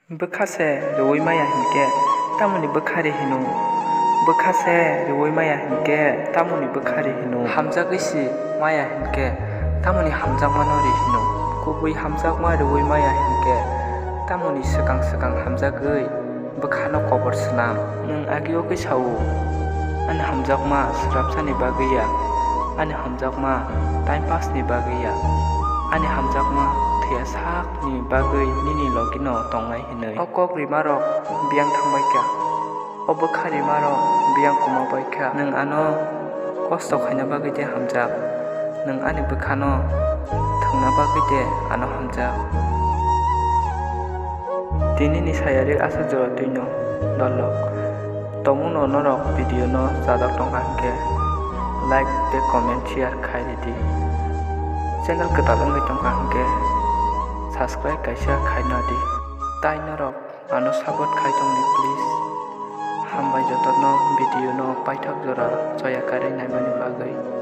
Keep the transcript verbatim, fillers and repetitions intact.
Bwkha se rwui maya hinkhe tamoni bwkha ri hino? Bwkha se rwui maya hinkhe tamoni bwkha ri hino? Hamjagwi se maya hinkhe tamoni hamjakmano ri hino? Kubui hamjakma rwui maya hinkhe tamoni swkang swkang hamjagwi bwkhano kobor swnam? Nwng agio khe sao, ani hamjakma swrapsani bagwi ya, ani hamjakma time pass ni bagwi ya, ani hamjakma thwiya sakni bagwi nini logino tongnai. O kok rimarok biyang thangbaikha, o bwkha rimarok biyang kumakbaikha. Nwng ano kosto khaina bagwi de hamjak, nwng ani bwkhano thwngna bagwi de ano hamjak. Tinini sayari aswk jora twino dolok. Tongmungno norok video no chajak tongkha hinkhe like tei comment share khai ridi. Channel kwtal wngwi tongkha hinkhe subscribe kaisa khaina di. Tai norok ano support khai tongdi please. Hambai jotono video no paithak jora choya karwi naimani bagwi.